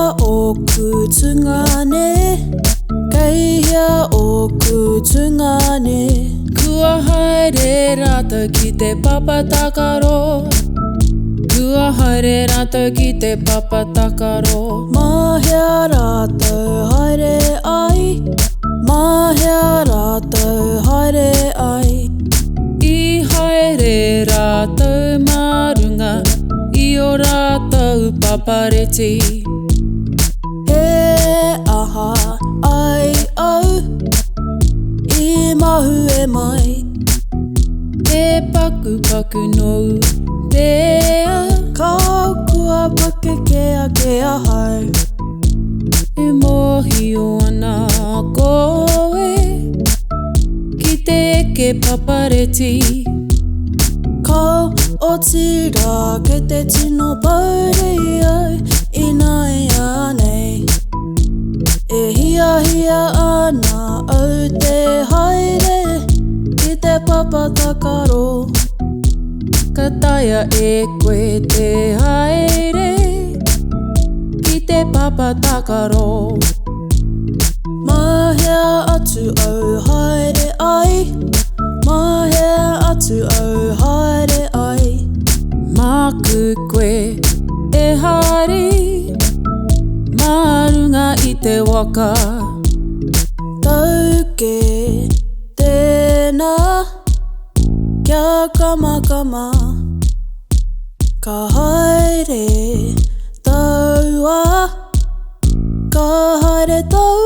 hea ōku tungāne? Kei hea ōku tungāne? Kua haere rātou ki te papa tākaro. Kua haere rātou ki te papa tākaro. Mā hea rātou haere ai? Mā hea rātou haere ai? I haere rātou mā runga i ō rātou papareti. He aha ai au i mahue mai? He pakupaku nōu pea. Kāo kua pakeke ake ahau. E mōhio ana koe ki te eke papareti. Kāo, otirā kei te tino pouri au ināianei. E hiahia ana au te haere ki te papa tākaro. Ka taea e koe te haere ki te papa tākaro. Mā hea atu au haere ai? Mā hea atu au haere ai? Māku koe e hari mā runga i te waka. Tau kē tēnā. Kia kamakama, ka haere taua, ka haere taua.